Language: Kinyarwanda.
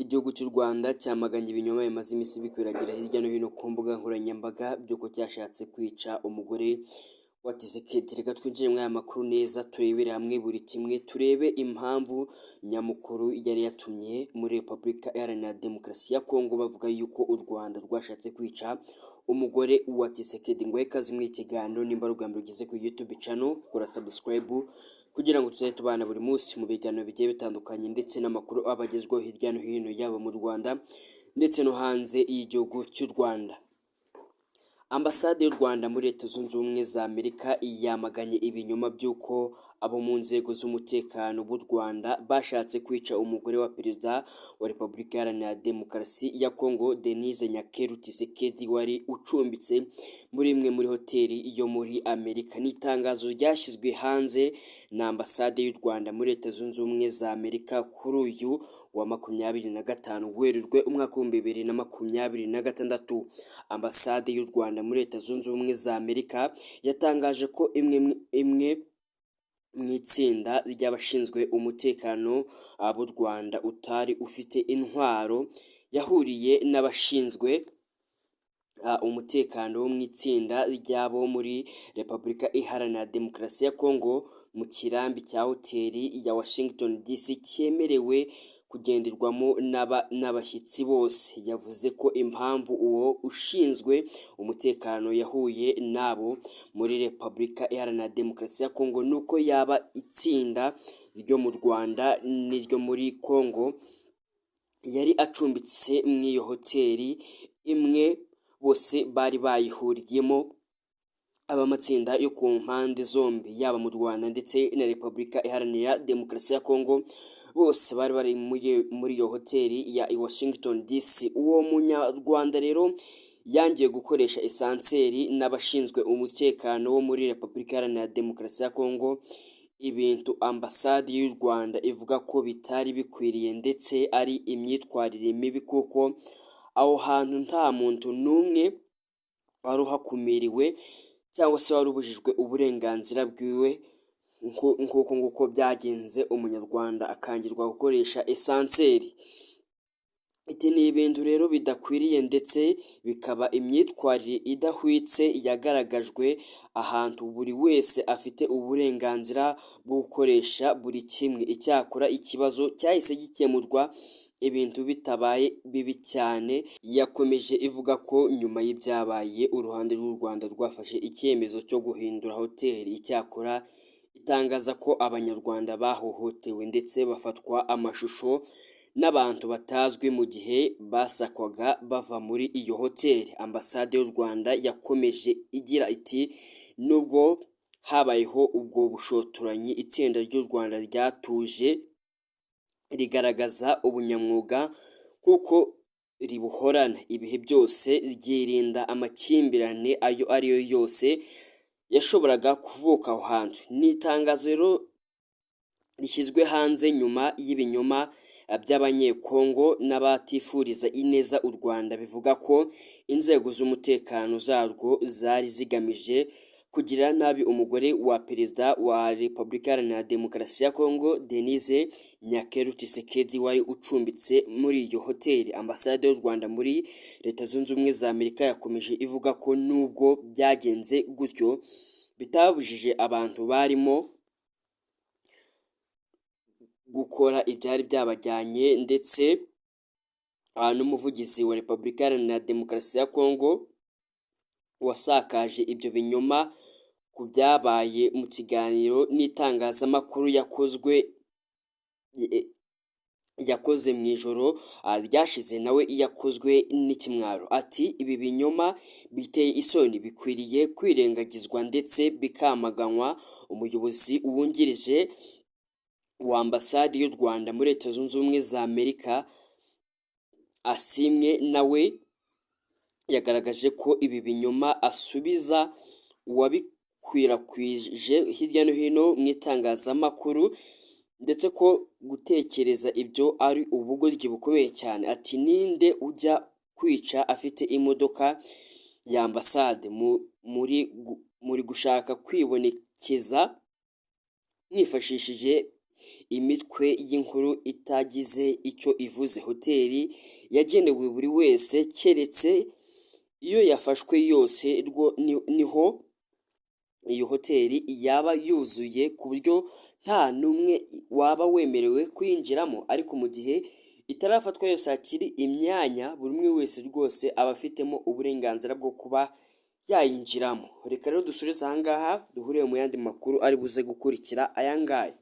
Igihugu cy'u Rwanda cyamaganye ibinyoma bimaze iminsi bikwiragira hirya no hino ku mbuga nkoranyambaga by'uko cyashatse kwica umugore wa Tshisekedi. Reka twinjire muri aya makuru neza, turebere hamwe buri kimwe, turebe impamvu nyamukuru yari yatumye muri Repubulika Iharanira Demokarasi ya Kongo bavuga yuko u Rwanda rwashatse kwica umugore wa Tshisekedi. Ngo ikaze muri iki kiganiro, nimba ari ubwa mbere ugeze ku YouTube channel, kora subscribe kugira ngo tuzajye tubana buri munsi mu biganiro bigiye bitandukanye ndetse n'amakuru aba agezweho hirya no hino, yaba mu Rwanda ndetse no hanze y'igihugu cy'u Rwanda. Ambasade y'u Rwanda muri Leta Zunze Ubumwe za Amerika yamaganye ibinyoma by'uko abo mu nzego z'umutekano b'u Rwanda bashatse kwica umugore wa Perezida wa Repubulika Iharanira Demokarasi ya Kongo, Denise Nyakeru Tshisekedi, wari ucumbitse muri imwe muri hoteli yo muri Amerika. Ni itangazo ryashyizwe hanze na Ambasade y'u Rwanda muri Leta Zunze Ubumwe za Amerika kuri uyu wa 25 Werurwe umwaka w'2026. Ambasade y'u Rwanda muri Leta Zunze Ubumwe za Amerika yatangaje ko imwe mu itsinda ry'abashinzwe umutekano b'u Rwanda utari ufite intwaro yahuriye n'abashinzwe umutekano wo mu itsinda ry'abo muri Repubulika Iharanira Demokarasi ya Kongo mu kirambi cya hoteli ya Washington DC cyemerewe kugenderwamo n'abashyitsi bose. Yavuze ko impamvu uwo ushinzwe umutekano yahuye n'abo muri Repubulika Iharanira Demokarasi ya Kongo nuko yaba itsinda ryo mu Rwanda n'iryo muri Kongo yari acumbitse muri iyo hoteli imwe bose bari bayihuriyemo, ab'amatsinda yo ku mpande zombi, yaba mu Rwanda ndetse na Repubulika Iharanira Demokarasi ya Kongo, bose bari bari muri iyo hoteli ya Washington DC. Uwo munyarwanda rero yangiye gukoresha ascenseur n'abashinzwe umutekano wo muri Repubulika Iharanira Demokarasi ya Kongo, ibintu ambasade y'u Rwanda ivuga ko bitari bikwiriye ndetse ari imyitwarire mibi, kuko aho hantu nta muntu n'umwe wari uhakumiriwe cyangwa se wari ubujijwe uburenganzira bwiwe, nk'uko nguko byagenze umunyarwanda akangirwa gukoresha ascenseur. Iti ni ibintu rero bidakwiriye ndetse bikaba imyitwarire idahwitse yagaragajwe ahantu buri wese afite uburenganzira bwo gukoresha buri kimwe. Icyakora ikibazo cyahise gikemurwa ibintu bitabaye bibi cyane. Yakomeje ivuga ko nyuma y'ibyabaye uruhande rw'u Rwanda rwafashe icyemezo cyo guhindura hoteli. Icyakora itangaza ko abanyarwanda bahohotewe ndetse bafatwa amashusho n'abantu batazwi mu gihe basakwaga bava muri iyo hoteli. Ambasade y'u Rwanda yakomeje igira iti: "Nubwo habayeho ubwo bushotoranyi, itsinda ry'u Rwanda ryatuje rigaragaza ubunyamwuga kuko ribuhorana ibihe byose, ryirinda amakimbirane ayo ariyo yose yashoboraga kuvuka aho hantu." Ni itangazo rero rishyizwe hanze nyuma y'ibinyoma by'Abanyekongo n'abatifuriza ineza u Rwanda bivuga ko inzego z'umutekano zarwo zari zigamije kugirira nabi umugore wa Perezida wa Repubulika Iharanira Demokarasi ya Kongo, Denise Nyakeru Tshisekedi, wari ucumbitse muri iyo hoteli. Ambasade y'u Rwanda muri Leta Zunze Ubumwe za Amerika yakomeje ivuga ko nubwo byagenze gutyo bitabujije abantu barimo gukora ibyari byabajyanye, ndetse n'umuvugizi wa Repubulika Iharanira Demokarasi ya Kongo wasakaje ibyo binyoma ku byabaye mu kiganiro n'itangazamakuru yakoze mu ijoro ryashize nawe yakozwe n'ikimwaro. Ati: "Ibi binyoma biteye isoni, bikwiriye kwirengagizwa ndetse bikamaganwa." Umuyobozi wungirije wa ambasade y'u Rwanda muri Leta Zunze Ubumwe za Amerika, Asimwe, nawe yagaragaje ko ibi binyoma asubiza uwabikwirakwije hirya no hino mu itangazamakuru, ndetse ko gutekereza ibyo ari ubugoryi bukomeye cyane. Ati: "Ninde ujya kwica afite imodoka ya ambasade? Muri gushaka kwibonekeza mwifashishije Imitwe y'inkuru itagize icyo ivuze. Hoteli yagenewe buri wese, keretse iyo yafashwe yose, niho iyo hoteli yaba yuzuye ku buryo nta n'umwe waba wemerewe kuyinjiramo. Ariko mu gihe itarafatwa yose, hakiri imyanya, buri umwe wese rwose aba afitemo uburenganzira bwo kuba yayinjiramo. Reka rero dusubize aha ngaha, duhurire mu yandi makuru ari buze gukurikira aya ngaya.